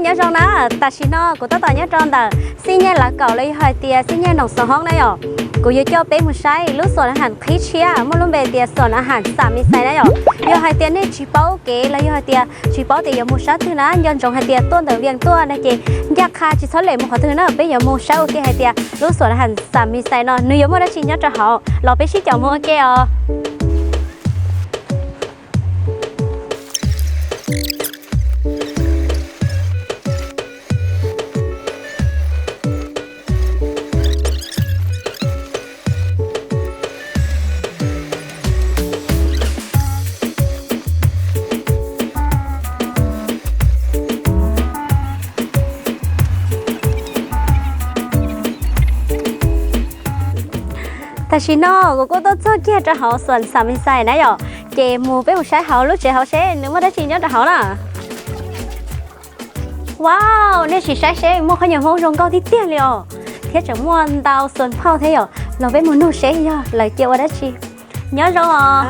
Nyob zoo na, tam sim no kuv tab tom nyob rau ntawm Xij Nyaj Lav Kaum los yog hais tias Xij Nyaj Noom Xos Hoob na yom. Kuv yuav coj peb mus saib lub xoom a has qhib tshiab muaj lub npe tias xoom a has Xam Mis Xais na yom. Yog hais tias nej tsis paub kev los yog hais tias tsis paub tias yuav mus sab twg na, nco ntsoov hais tias tuaj ntawm Vias tuaj na ces ncaj qha tsis txhob lem mus qhov twg na, peb yuav mus saib ua ke hais tias lub xoom a has Xam Mis Xais no nws yuav muaj dab tsi nyob rau hauv los peb sib caum mus ua ke os. Tam sim no kuv kuj tuaj txog kiag rau hauv xoom Xam Mis Xais na yom, ces mus peb mus saib hauv lub tsev hauv seb nws muaj dab tsi nyob rau hauv na. Wow, nej sim saib seb muaj qhab nyuag Hmoob zoo nkauj tiag tiag li os, thiab tseem muaj ntau xoom phauj thiab yom, los peb mus nug seb yog lawv cia ua dab tsi. Nyob zoo os.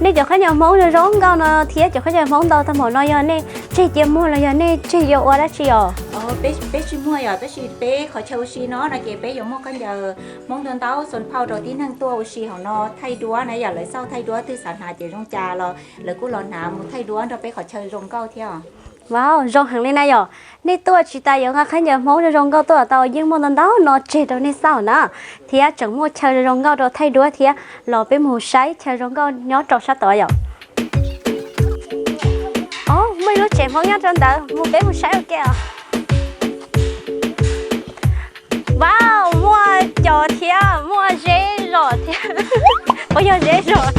Nej cov qhab nyuag Hmoob zoo zoo nkauj no thiab cov qhab nyuag Hmoob ntau tag npaum no yog nej tseg cia muag los yog nej tseg yuav ua dab tsi os? Peb tsis muag yom, tab sis peb qhov chaw ua si no no ces peb yuav muaj khaub ncaws Hmoob ntau ntau xoom phauj rau tib neeg tuaj ua si hauv no thaij duab na yom, lawv xauj thaij duab twg xav hnav ces zoo cas los lawv kuj los hnav mus thaij duab nrog peb qhov chaw zoo nkauj thiab. Wow, zoo heev li na yom. Nej tuaj tsis tas yuav nqa khaub ncaws Hmoob zoo zoo nkauj tuaj tau, yeej muaj ntau ntau no tseg rau nej xauj na, thiab tseem muaj chaw zoo zoo nkauj rau thaij duab thiab. Los peb mus saib chaw zoo nkauj nyob rau sab tod yom. Os, muaj ib lub tsev Hmoob nyob rau ntawd, mus peb mus saib ua ke os. Wow, muaj cos thiab muaj zeb zos thiab. Puas yog zeb zos?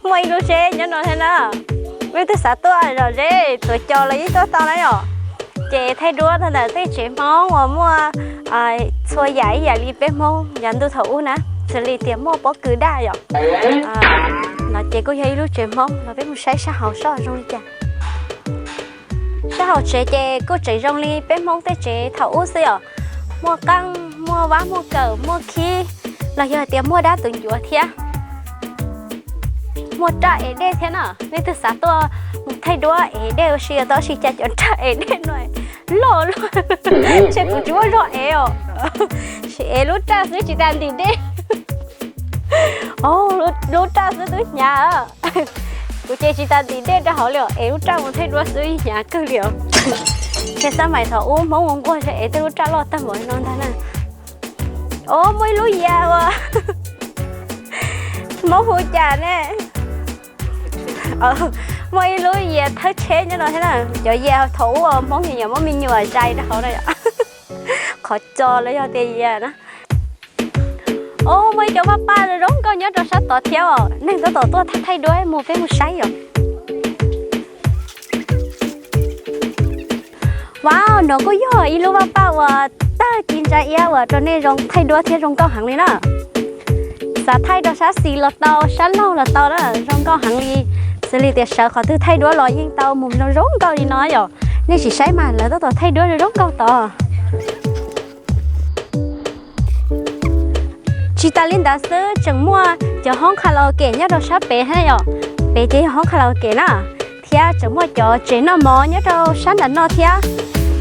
Muaj ib lub zeb nyob no thiab na. Leej twg xav tuaj zom zeb tuav cos los yeej tuaj tau na yom. Ces thaij duab rau ntawm tej tsev Hmoob uas muaj txhua yam ib yam li peb Hmoob yav ntuj thaum ub na, xws li tias muaj pob kws daj yom, no ces kuj yog ib lub tsev Hmoob. Los peb mus saib sab hauv seb zoo li cas. Sab hauv tsev ces kuj tseem zoo li peb Hmoob tej tsev thaum ub xwb yom. Muaj qeej, muaj vab, muaj kawm, muaj khib, los yog hais tias muaj dab tus ncuav thiab. Muaj raj ev dej thiab na, leej twg xav tuaj mus thaij duab ev dej ua si tau, tab sis cas cov raj ev dej no loj luaj, ntshe kuv tsis muaj zog ev os. Sim ev lub raj xwb tsis tas ntim dej. Lub raj xwb twb hnyav. Kuv ces tsis tas ntim dej rau hauv li os, ev lub raj mus thaij duab xwb hnyav kawg li os. Ntshe xab mais thaum ub Hmoob ua nquag ntshe ev tej lub raj loj tag npaum li no ntag na. Os, muaj ib lub yias uas Hmoob hu cas ne? Muaj ib lub yias thawb tsheb nyob no thiab na. Cov yias thaum ub Hmoob nyuam nyuam muab me nyuam zais rau hauv na yom. Qhov cos los yog tias yias na. Os, muaj ib co vaj paj zoo nkauj nyob rau sab tod thiab os. Neeg tab tom tuaj thaij duab, mus peb mus saib yom. Wow, no kuj yog ib lub vaj paj uas tawg ci ntsa iab uas rau nej zoo thaij duab thiab zoo nkauj heev li na. Xav thaij rau sab xis los tau, sab laug los tau na, zoo nkauj heev li. Xws li tias sawv qhov twg thaij duab los yeej tau, mus zoo zoo nkauj li no yom. Nej sim saib mas lawv tab tom thaij duab zoo zoo nkauj tod. Tsis tas li ntawd xwb, tseem muaj cov hoob karaoke nyob rau sab pem thiab yom. Pem ces yog hoob karaoke na, thiab tseem muaj cov tsev noj mov nyob rau sab nram no thiab.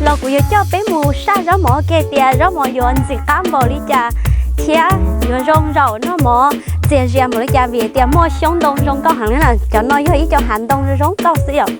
Los kuv yuav coj peb mus saj zaub mov ua ke tias zaub mov yuav ntxim qab npaum li cas thiab yuav zoo zaum noj mov txias zias npaum li cas vim tias muaj xyoob ntoo zoo nkauj heev li na. Cov no yog ib co hav ntoo zoo nkauj xwb yom.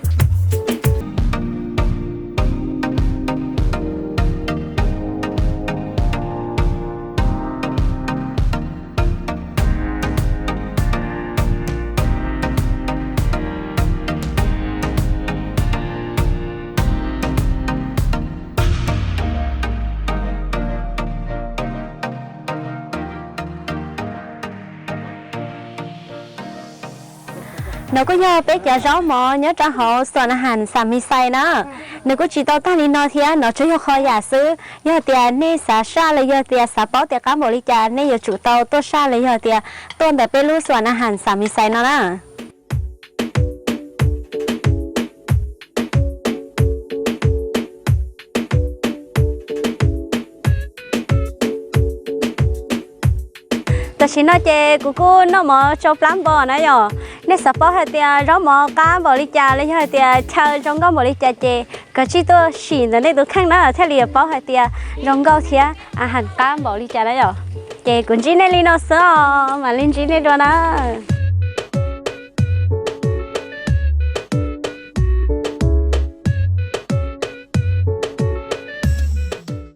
No kuj yog peb cov zaub mov nyob rau hauv Xuan Ahas Xam Mis Xais na. Nws kuj tsis tau tag li no thiab, no tsuas yog qhov yam xwb. Yog tias nej xav saj los yog tias xav paub tias qab npaum li cas, nej yuav tsum tau tuaj saj los yog tias tuaj ntawm peb lub Xuan Ahas Xam Mis Xais no na. Tam sim no ces kuv kuj noj mov tsau plab npo na yom. Nej xav paub hais tias zaub mov qab npaum li cas los yog hais tias chaw zoo nkauj npaum li cas ces koj tsij tuaj sim ntawm nej tus kheej na thiaj li yuav paub hais tias zoo nkauj thiab hais qab npaum li cas na yom. Ces kuv ntsib nej li no xwb os, mam li ntsib nej dua na.